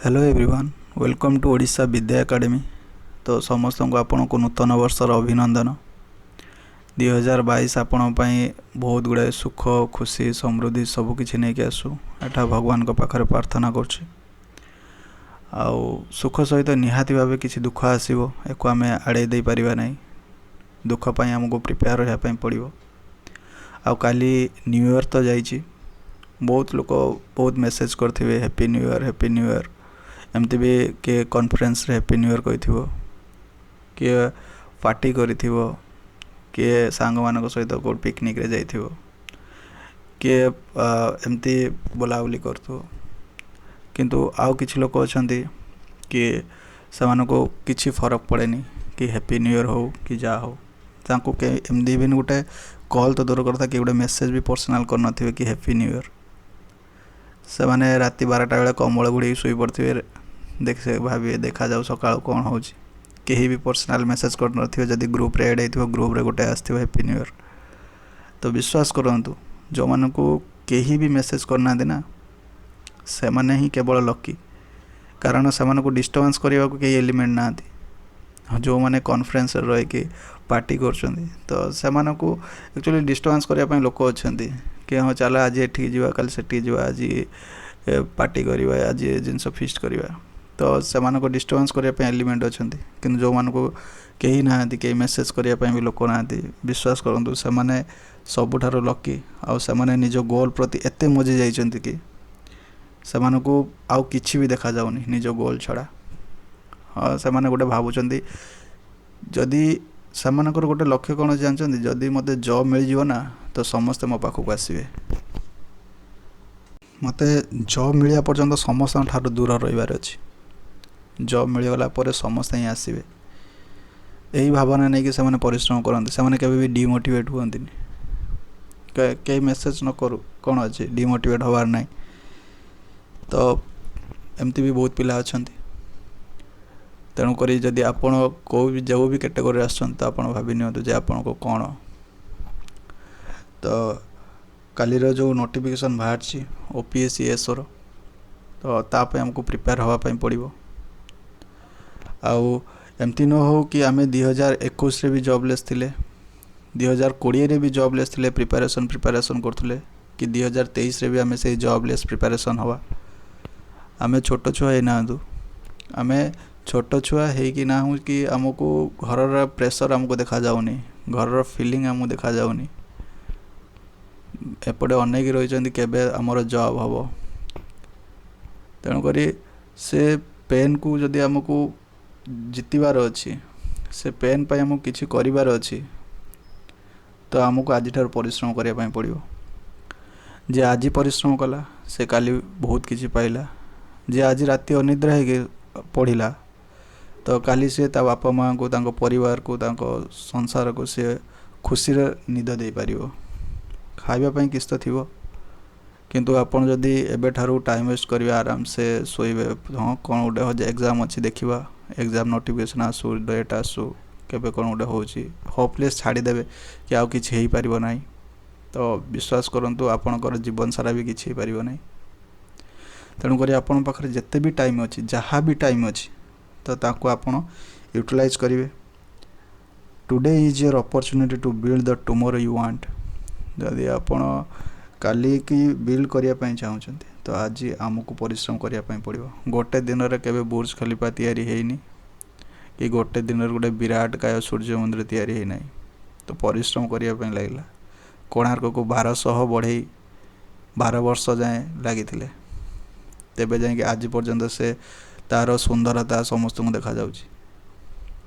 Hello everyone, welcome to Odisha Vidya Academy. ତ ସମସ୍ତଙ୍କୁ ଆପଣଙ୍କୁ ନୂତନ ବର୍ଷର ଅଭିନନ୍ଦନ। 2022 ଆପଣଙ୍କ ପାଇଁ ବହୁତ ଗୁଡ଼ାଏ ସୁଖ, ଖୁସି, ସମୃଦ୍ଧି ସବୁକିଛି ନେଇକି ଆସୁ, ଏଟା ଭଗବାନଙ୍କ ପାଖରେ ପ୍ରାର୍ଥନା କରୁଛି। ଆଉ ସୁଖ ସହିତ ନିହାତି ଭାବେ କିଛି ଦୁଃଖ ଆସିବ, ଏକୁ ଆମେ ଆଡ଼େଇ ଦେଇପାରିବା ନାହିଁ। ଦୁଃଖ ପାଇଁ ଆମକୁ ପ୍ରିପେୟାର ରହିବା ପାଇଁ ପଡ଼ିବ। ଆଉ କାଲି ନ୍ୟୁ ଇୟର୍ ତ ଯାଇଛି, ବହୁତ ଲୋକ ବହୁତ ମେସେଜ୍ କରିଥିବେ happy new year, happy new year. ଏମିତି ବି କିଏ କନଫରେନ୍ସରେ ହ୍ୟାପି ନ୍ୟୁ ଇୟର୍ କହିଥିବ, କିଏ ପାର୍ଟି କରିଥିବ, କିଏ ସାଙ୍ଗମାନଙ୍କ ସହିତ କେଉଁଠି ପିକନିକ୍ରେ ଯାଇଥିବ, କିଏ ଏମିତି ବୁଲାବୁଲି କରୁଥିବ। କିନ୍ତୁ ଆଉ କିଛି ଲୋକ ଅଛନ୍ତି କି ସେମାନଙ୍କୁ କିଛି ଫରକ ପଡ଼େନି କି ହ୍ୟାପି ନ୍ୟୁ ଇୟର୍ ହେଉ କି ଯାହା ହେଉ। ତାଙ୍କୁ ଏମିତି ଇଭିନ୍ ଗୋଟେ କଲ୍ ତ ଦୂର କଥା, କି ଗୋଟେ ମେସେଜ୍ ବି ପର୍ସନାଲ୍ କରିନଥିବେ କି ହ୍ୟାପି ନ୍ୟୁ ଇୟର୍। ସେମାନେ ରାତି 12ଟା ବେଳେ କମ୍ବଳ ଘୋଡ଼େଇକି ଶୋଇପଡ଼ିଥିବେ, ଦେଖ ସେ ଭାବିବେ ଦେଖାଯାଉ ସକାଳୁ କ'ଣ ହେଉଛି। କେହି ବି ପର୍ସନାଲ୍ ମେସେଜ୍ କରିନଥିବେ। ଯଦି ଗ୍ରୁପ୍ରେ ଆଡ଼୍ ହେଇଥିବ, ଗ୍ରୁପ୍ରେ ଗୋଟେ ଆସିଥିବ ହ୍ୟାପି ନ୍ୟୁ ଇୟର୍। ତ ବିଶ୍ୱାସ କରନ୍ତୁ, ଯେଉଁମାନଙ୍କୁ କେହି ବି ମେସେଜ୍ କରିନାହାନ୍ତି ନା, ସେମାନେ ହିଁ କେବଳ ଲକି। କାରଣ ସେମାନଙ୍କୁ ଡିଷ୍ଟର୍ବାନ୍ସ କରିବାକୁ କେହି ଏଲିମେଣ୍ଟ ନାହାନ୍ତି। ଯେଉଁମାନେ କନଫରେନ୍ସରେ ରହିକି ପାର୍ଟି କରୁଛନ୍ତି, ତ ସେମାନଙ୍କୁ ଆକ୍ଚୁଆଲି ଡିଷ୍ଟର୍ବାନ୍ସ କରିବା ପାଇଁ ଲୋକ ଅଛନ୍ତି କି ହଁ ଚାଲ ଆଜି ଏଠିକି ଯିବା, କାଲି ସେଠିକି ଯିବା, ଆଜି ପାର୍ଟି କରିବା, ଆଜି ଏ ଜିନିଷ ଫିଷ୍ଟ କରିବା। ତ ସେମାନଙ୍କୁ ଡିଷ୍ଟର୍ବାନ୍ସ କରିବା ପାଇଁ ଏଲିମେଣ୍ଟ ଅଛନ୍ତି। କିନ୍ତୁ ଯେଉଁମାନଙ୍କୁ କେହି ନାହାନ୍ତି, କେହି ମେସେଜ୍ କରିବା ପାଇଁ ବି ଲୋକ ନାହାନ୍ତି, ବିଶ୍ୱାସ କରନ୍ତୁ ସେମାନେ ସବୁଠାରୁ ଲକି। ଆଉ ସେମାନେ ନିଜ ଗୋଲ୍ ପ୍ରତି ଏତେ ମଜି ଯାଇଛନ୍ତି କି ସେମାନଙ୍କୁ ଆଉ କିଛି ବି ଦେଖାଯାଉନି ନିଜ ଗୋଲ୍ ଛଡ଼ା। ହଁ, ସେମାନେ ଗୋଟେ ଭାବୁଛନ୍ତି, ଯଦି ସେମାନଙ୍କର ଗୋଟେ ଲକ୍ଷ୍ୟ କ'ଣ ଜାଣିଛନ୍ତି? ଯଦି ମୋତେ ଜବ୍ ମିଳିଯିବ ନା, ତ ସମସ୍ତେ ମୋ ପାଖକୁ ଆସିବେ। ମୋତେ ଜବ୍ ମିଳିବା ପର୍ଯ୍ୟନ୍ତ ସମସ୍ତଙ୍କ ଠାରୁ ଦୂର ରହିବାର ଅଛି। ଜବ୍ ମିଳିଗଲା ପରେ ସମସ୍ତେ ହିଁ ଆସିବେ। ଏହି ଭାବନା ନେଇକି ସେମାନେ ପରିଶ୍ରମ କରନ୍ତି। ସେମାନେ କେବେ ବି ଡିମୋଟିଭେଟ୍ ହୁଅନ୍ତିନି। କେହି ମେସେଜ୍ ନ କରୁ କ'ଣ ଅଛି, ଡିମୋଟିଭେଟ୍ ହେବାର ନାହିଁ। ତ ଏମିତି ବି ବହୁତ ପିଲା ଅଛନ୍ତି। ତେଣୁକରି ଯଦି ଆପଣ କେଉଁ ବି ଯେଉଁ ବି କ୍ୟାଟେଗୋରୀରେ ଆସୁଛନ୍ତି, ତ ଆପଣ ଭାବି ନିଅନ୍ତୁ ଯେ ଆପଣଙ୍କୁ କ'ଣ। ତ କାଲିର ଯେଉଁ ନୋଟିଫିକେସନ୍ ବାହାରିଛି ଓପିଏସସି ଏଏସଓର, ତ ତା ପାଇଁ ଆମକୁ ପ୍ରିପେୟାର ହେବା ପାଇଁ ପଡ଼ିବ। ଆଉ ଏମିତି ନ ହେଉ କି ଆମେ 2021ରେ ବି ଜବଲେସ୍ ଥିଲେ, 2020ରେ ବି ଜବଲେସ୍ ଥିଲେ, ପ୍ରିପାରେସନ୍ କରୁଥିଲେ, କି 2023ରେ ବି ଆମେ ସେଇ ଜବଲେସ୍ ପ୍ରିପାରେସନ୍ ହେବା। ଆମେ ଛୋଟ ଛୁଆ ହେଇନାହାନ୍ତୁ। ଆମେ ଛୋଟ ଛୁଆ ହେଇକି ନାହୁଁ କି ଆମକୁ ଘରର ପ୍ରେସର୍ ଆମକୁ ଦେଖାଯାଉନି, ଘରର ଫିଲିଂ ଆମକୁ ଦେଖାଯାଉନି। ଏପଟେ ଅନେଇକି ରହିଛନ୍ତି କେବେ ଆମର ଜବ୍ ହେବ। ତେଣୁକରି ସେ ପେନ୍କୁ ଯଦି ଆମକୁ ଜିତିବାର ଅଛି, ସେ ପେନ୍ ପାଇଁ ଆମକୁ କିଛି କରିବାର ଅଛି, ତ ଆମକୁ ଆଜିଠାରୁ ପରିଶ୍ରମ କରିବା ପାଇଁ ପଡ଼ିବ। ଯିଏ ଆଜି ପରିଶ୍ରମ କଲା, ସେ କାଲି ବହୁତ କିଛି ପାଇଲା। ଯିଏ ଆଜି ରାତି ଅନିଦ୍ରା ହେଇକି ପଢ଼ିଲା, ତ କାଲି ସିଏ ତା ବାପା ମାଆଙ୍କୁ, ତାଙ୍କ ପରିବାରକୁ, ତାଙ୍କ ସଂସାରକୁ ସିଏ ଖୁସିରେ ନିଦ ଦେଇପାରିବ। ଖାଇବା ପାଇଁ କିଛି ତ ଥିବ। କିନ୍ତୁ ଆପଣ ଯଦି ଏବେଠାରୁ ଟାଇମ୍ ୱେଷ୍ଟ କରିବେ, ଆରାମସେ ଶୋଇବେ, ହଁ କ'ଣ ଗୋଟେ ଏକ୍ଜାମ୍ ଅଛି ଦେଖିବା, ଏକ୍ଜାମ୍ ନୋଟିଫିକେସନ୍ ଆସୁ, ଡେଟ୍ ଆସୁ, କେବେ କ'ଣ ଗୋଟେ ହେଉଛି, ହୋପଲେସ୍ ଛାଡ଼ିଦେବେ କି ଆଉ କିଛି ହେଇପାରିବ ନାହିଁ, ତ ବିଶ୍ୱାସ କରନ୍ତୁ ଆପଣଙ୍କର ଜୀବନ ସାରା ବି କିଛି ହେଇପାରିବ ନାହିଁ। ତେଣୁକରି ଆପଣଙ୍କ ପାଖରେ ଯେତେ ବି ଟାଇମ୍ ଅଛି, ଯାହା ବି ଟାଇମ୍ ଅଛି, ତ ତାକୁ ଆପଣ ୟୁଟିଲାଇଜ୍ କରିବେ। Today is your opportunity to build the tomorrow you want. ଯଦି ଆପଣ କାଲିକି ବିଲ୍ଡ କରିବା ପାଇଁ ଚାହୁଁଛନ୍ତି, ତ ଆଜି ଆମକୁ ପରିଶ୍ରମ କରିବା ପାଇଁ ପଡ଼ିବ। ଗୋଟେ ଦିନରେ କେବେ ବୁର୍ଜ ଖଲିଫା ତିଆରି ହେଇନି କି ଗୋଟେ ଦିନରେ ଗୋଟେ ବିରାଟ କାୟ ସୂର୍ଯ୍ୟ ମନ୍ଦିର ତିଆରି ହେଇନାହିଁ। ତ ପରିଶ୍ରମ କରିବା ପାଇଁ ଲାଗିଲା। କୋଣାର୍କକୁ 1200 ବଢ଼େଇ 12 ବର୍ଷ ଯାଏଁ ଲାଗିଥିଲେ, ତେବେ ଯାଇକି ଆଜି ପର୍ଯ୍ୟନ୍ତ ସେ ତା'ର ସୁନ୍ଦରତା ସମସ୍ତଙ୍କୁ ଦେଖାଯାଉଛି।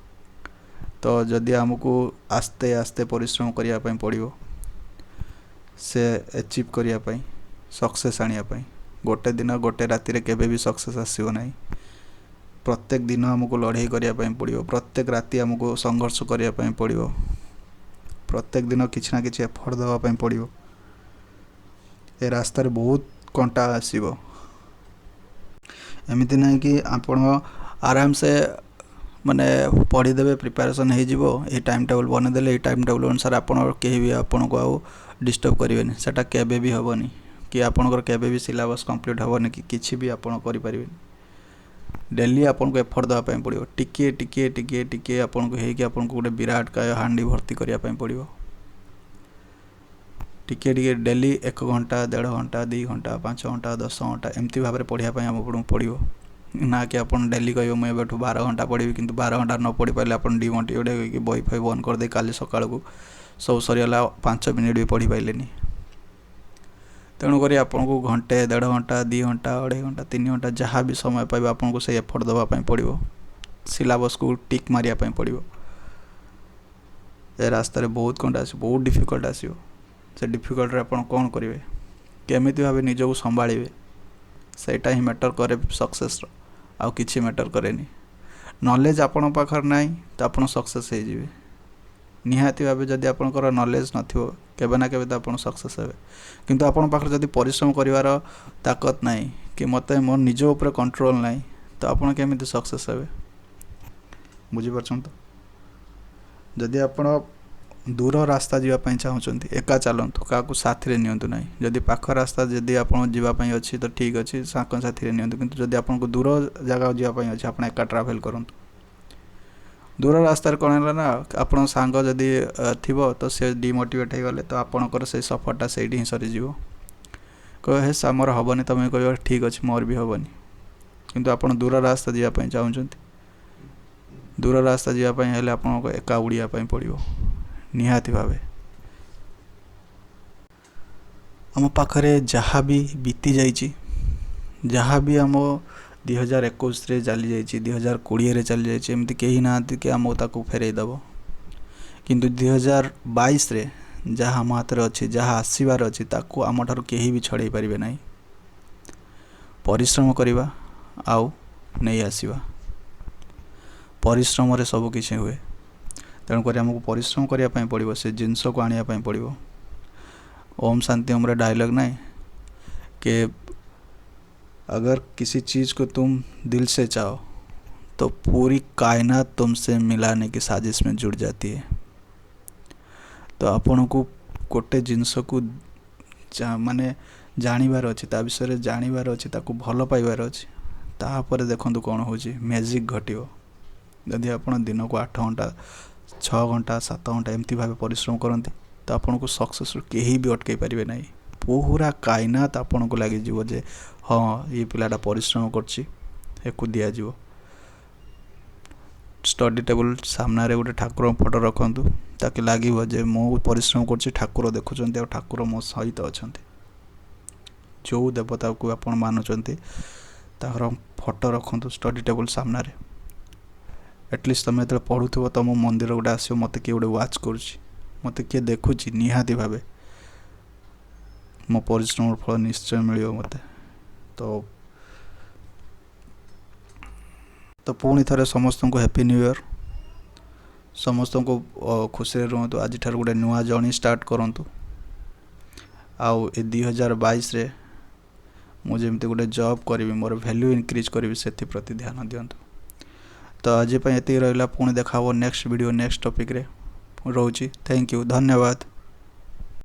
ତ ଯଦି ଆମକୁ ଆସ୍ତେ ଆସ୍ତେ ପରିଶ୍ରମ କରିବା ପାଇଁ ପଡ଼ିବ ସେ ଆଚିଭ୍ କରିବା ପାଇଁ, ସକ୍ସେସ୍ ଆଣିବା ପାଇଁ। ଗୋଟେ ଦିନ ଗୋଟେ ରାତିରେ କେବେ ବି ସକ୍ସେସ୍ ଆସିବ ନାହିଁ। ପ୍ରତ୍ୟେକ ଦିନ ଆମକୁ ଲଢ଼େଇ କରିବା ପାଇଁ ପଡ଼ିବ, ପ୍ରତ୍ୟେକ ରାତି ଆମକୁ ସଂଘର୍ଷ କରିବା ପାଇଁ ପଡ଼ିବ, ପ୍ରତ୍ୟେକ ଦିନ କିଛି ନା କିଛି ଏଫର୍ଟ ଦେବା ପାଇଁ ପଡ଼ିବ। ଏ ରାସ୍ତାରେ ବହୁତ କଣ୍ଟା ଆସିବ। ଏମିତି ନାହିଁ କି ଆପଣ ଆରାମସେ ମାନେ ପଢ଼ିଦେବେ, ପ୍ରିପାରେସନ୍ ହେଇଯିବ, ଏଇ ଟାଇମ୍ ଟେବୁଲ୍ ବନେଇଦେଲେ, ଏଇ ଟାଇମ୍ ଟେବୁଲ୍ ଅନୁସାରେ ଆପଣ କେହି ବି ଆପଣଙ୍କୁ ଆଉ ଡିଷ୍ଟର୍ବ କରିବେନି। ସେଇଟା କେବେ ବି ହେବନି କି ଆପଣଙ୍କର କେବେ ବି ସିଲାବସ୍ କମ୍ପ୍ଲିଟ୍ ହେବନି କି କିଛି ବି ଆପଣ କରିପାରିବେନି। ଡେଲି ଆପଣଙ୍କୁ ଏଫର୍ଟ ଦେବା ପାଇଁ ପଡ଼ିବ। ଟିକିଏ ଟିକିଏ ଟିକିଏ ଟିକିଏ ଆପଣଙ୍କୁ ହେଇକି ଆପଣଙ୍କୁ ଗୋଟେ ବିରାଟ କାୟ ହାଣ୍ଡି ଭର୍ତ୍ତି କରିବା ପାଇଁ ପଡ଼ିବ। ଟିକିଏ ଟିକିଏ ଡେଲି 1 ଘଣ୍ଟା, 1.5 ଘଣ୍ଟା, 2 ଘଣ୍ଟା, 5 ଘଣ୍ଟା, 10 ଘଣ୍ଟା ଏମିତି ଭାବରେ ପଢ଼ିବା ପାଇଁ ଆପଣଙ୍କୁ ପଡ଼ିବ। ନା କି ଆପଣ ଡେଲି କହିବେ ମୁଁ ଏବେଠୁ 12 ଘଣ୍ଟା ପଢ଼ିବି, କିନ୍ତୁ 12 ଘଣ୍ଟା ନ ପଢ଼ିପାରିଲେ ଆପଣ ଡିମୋଟିଭେଟ୍ ହେଇକି ବହି ଫହି ବନ୍ଦ କରିଦେଇ କାଲି ସକାଳକୁ ସବୁ ସରିଗଲା, 5 ମିନିଟ୍ ବି ପଢ଼ିପାରିଲେନି। ତେଣୁକରି ଆପଣଙ୍କୁ ଘଣ୍ଟେ, 1.5 ଘଣ୍ଟା, 2 ଘଣ୍ଟା, 2.5 ଘଣ୍ଟା, 3 ଘଣ୍ଟା ଯାହା ବି ସମୟ ପାଇବେ ଆପଣଙ୍କୁ ସେଇ ଏଫର୍ଟ ଦେବା ପାଇଁ ପଡ଼ିବ। ସିଲାବସ୍କୁ ଟିକ୍ ମାରିବା ପାଇଁ ପଡ଼ିବ। ଏ ରାସ୍ତାରେ ବହୁତ କଣ୍ଟା ଆସିବ, ବହୁତ ଡିଫିକଲ୍ଟ ଆସିବ। ସେ ଡିଫିକଲ୍ଟରେ ଆପଣ କ'ଣ କରିବେ, କେମିତି ଭାବେ ନିଜକୁ ସମ୍ଭାଳିବେ, ସେଇଟା ହିଁ ମ୍ୟାଟର୍ କରେ ସକ୍ସେସ୍ର, ଆଉ କିଛି ମ୍ୟାଟର୍ କରେନି। ନଲେଜ୍ ଆପଣଙ୍କ ପାଖରେ ନାହିଁ ତ ଆପଣ ସକ୍ସେସ୍ ହେଇଯିବେ ନିହାତି ଭାବେ। ଯଦି ଆପଣଙ୍କର ନଲେଜ୍ ନଥିବ କେବେ ନା କେବେ ତ ଆପଣ ସକ୍ସେସ୍ ହେବେ। କିନ୍ତୁ ଆପଣଙ୍କ ପାଖରେ ଯଦି ପରିଶ୍ରମ କରିବାର ତାକତ ନାହିଁ କି ମୋତେ ମୋ ନିଜ ଉପରେ କଣ୍ଟ୍ରୋଲ୍ ନାହିଁ, ତ ଆପଣ କେମିତି ସକ୍ସେସ୍ ହେବେ? ବୁଝିପାରୁଛନ୍ତି ତ? ଯଦି ଆପଣ ଦୂର ରାସ୍ତା ଯିବା ପାଇଁ ଚାହୁଁଛନ୍ତି, ଏକା ଚାଲନ୍ତୁ, କାହାକୁ ସାଥିରେ ନିଅନ୍ତୁ ନାହିଁ। ଯଦି ପାଖ ରାସ୍ତା ଯଦି ଆପଣ ଯିବା ପାଇଁ ଅଛି ତ ଠିକ୍ ଅଛି, ସାଙ୍ଗସାଥିରେ ନିଅନ୍ତୁ। କିନ୍ତୁ ଯଦି ଆପଣଙ୍କୁ ଦୂର ଜାଗାକୁ ଯିବା ପାଇଁ ଅଛି, ଆପଣ ଏକା ଟ୍ରାଭେଲ୍ କରନ୍ତୁ। ଦୂର ରାସ୍ତାରେ କ'ଣ ହେଲା ନା, ଆପଣଙ୍କ ସାଙ୍ଗ ଯଦି ଥିବ ତ ସେ ଡିମୋଟିଭେଟ୍ ହେଇଗଲେ ତ ଆପଣଙ୍କର ସେଇ ସଫରଟା ସେଇଠି ହିଁ ସରିଯିବ। କହିବ ହେ ଆମର ହେବନି, ତୁମେ କହିବ ଠିକ୍ ଅଛି ମୋର ବି ହେବନି। କିନ୍ତୁ ଆପଣ ଦୂର ରାସ୍ତା ଯିବା ପାଇଁ ଚାହୁଁଛନ୍ତି, ଦୂର ରାସ୍ତା ଯିବା ପାଇଁ ହେଲେ ଆପଣଙ୍କୁ ଏକା ଉଡ଼ିବା ପାଇଁ ପଡ଼ିବ ନିହାତି ଭାବେ। ଆମ ପାଖରେ ଯାହା ବି ବିତି ଯାଇଛି, ଯାହା ବି ଆମ 2021ରେ ଚାଲିଯାଇଛି, 2020ରେ ଚାଲିଯାଇଛି, ଏମିତି କେହି ନାହାନ୍ତି କି ଆମକୁ ତାକୁ ଫେରାଇ ଦେବ। କିନ୍ତୁ 2022ରେ ଯାହା ଆମ ହାତରେ ଅଛି, ଯାହା ଆସିବାର ଅଛି, ତାକୁ ଆମଠାରୁ କେହି ବି ଛଡ଼େଇ ପାରିବେ ନାହିଁ। ପରିଶ୍ରମ କରିବା ଆଉ ନେଇ ଆସିବା। ପରିଶ୍ରମରେ ସବୁ କିଛି ହୁଏ। ତେଣୁକରି ଆମକୁ ପରିଶ୍ରମ କରିବା ପାଇଁ ପଡ଼ିବ, ସେ ଜିନିଷକୁ ଆଣିବା ପାଇଁ ପଡ଼ିବ। ଓମ୍ ଶାନ୍ତି ଓମ୍ରେ ଡାଇଲଗ୍ ନାହିଁ कि अगर किसी चीज़ को तुम दिल से चाहो तो पूरी कायनात तुमसे मिलाने की साजिश में जुड़ जाती है। ତ ଆପଣଙ୍କୁ ଗୋଟେ ଜିନିଷକୁ ମାନେ ଜାଣିବାର ଅଛି, ତା ବିଷୟରେ ଜାଣିବାର ଅଛି, ତାକୁ ଭଲ ପାଇବାର ଅଛି, ତାପରେ ଦେଖନ୍ତୁ କ'ଣ ହେଉଛି, ମ୍ୟାଜିକ୍ ଘଟିବ। ଯଦି ଆପଣ ଦିନକୁ 8 ଘଣ୍ଟା, 6 ଘଣ୍ଟା, 7 ଘଣ୍ଟା ଏମିତି ଭାବେ ପରିଶ୍ରମ କରନ୍ତି ତ ଆପଣଙ୍କୁ ସକ୍ସେସ୍ରୁ କେହି ବି ଅଟକାଇ ପାରିବେ ନାହିଁ। ପୁରା କାଇନାତ ଆପଣଙ୍କୁ ଲାଗିଯିବ ଯେ ହଁ ଏ ପିଲାଟା ପରିଶ୍ରମ କରୁଛି, ୟାକୁ ଦିଆଯିବ। ଷ୍ଟଡି ଟେବୁଲ୍ ସାମ୍ନାରେ ଗୋଟେ ଠାକୁରଙ୍କ ଫଟୋ ରଖନ୍ତୁ, ତାକି ଲାଗିବ ଯେ ମୁଁ ପରିଶ୍ରମ କରୁଛି, ଠାକୁର ଦେଖୁଛନ୍ତି ଆଉ ଠାକୁର ମୋ ସହିତ ଅଛନ୍ତି। ଯେଉଁ ଦେବତାକୁ ଆପଣ ମାନୁଛନ୍ତି ତାଙ୍କର ଫଟୋ ରଖନ୍ତୁ ଷ୍ଟଡି ଟେବୁଲ୍ ସାମ୍ନାରେ। ଆଟଲିଷ୍ଟ ତୁମେ ଯେତେବେଳେ ପଢ଼ୁଥିବ ତୁମ ମନ୍ଦିର ଗୋଟେ ଆସିବ, ମୋତେ କିଏ ଗୋଟେ ୱାଚ୍ କରୁଛି, ମୋତେ କିଏ ଦେଖୁଛି, ନିହାତି ଭାବେ ମୋ ପରିଶ୍ରମର ଫଳ ନିଶ୍ଚୟ ମିଳିବ ମୋତେ। ତ ପୁଣି ଥରେ ସମସ୍ତଙ୍କୁ ହ୍ୟାପି ନ୍ୟୁ ଇୟର୍। ସମସ୍ତଙ୍କୁ ଖୁସିରେ ରୁହନ୍ତୁ। ଆଜିଠାରୁ ଗୋଟେ ନୂଆ ଜର୍ଣ୍ଣି ଷ୍ଟାର୍ଟ କରନ୍ତୁ। ଆଉ ଏ 2022ରେ ମୁଁ ଯେମିତି ଗୋଟେ ଜବ୍ କରିବି, ମୋର ଭ୍ୟାଲ୍ୟୁ ଇନକ୍ରିଜ୍ କରିବି, ସେଥିପ୍ରତି ଧ୍ୟାନ ଦିଅନ୍ତୁ। ତ ଆଜି ପାଇଁ ଏତିକି ରହିଲା। ପୁଣି ଦେଖା ହେବ ନେକ୍ସଟ ଭିଡ଼ିଓ ନେକ୍ସଟ ଟପିକ୍ରେ। ରହୁଛି, thank you, ଧନ୍ୟବାଦ।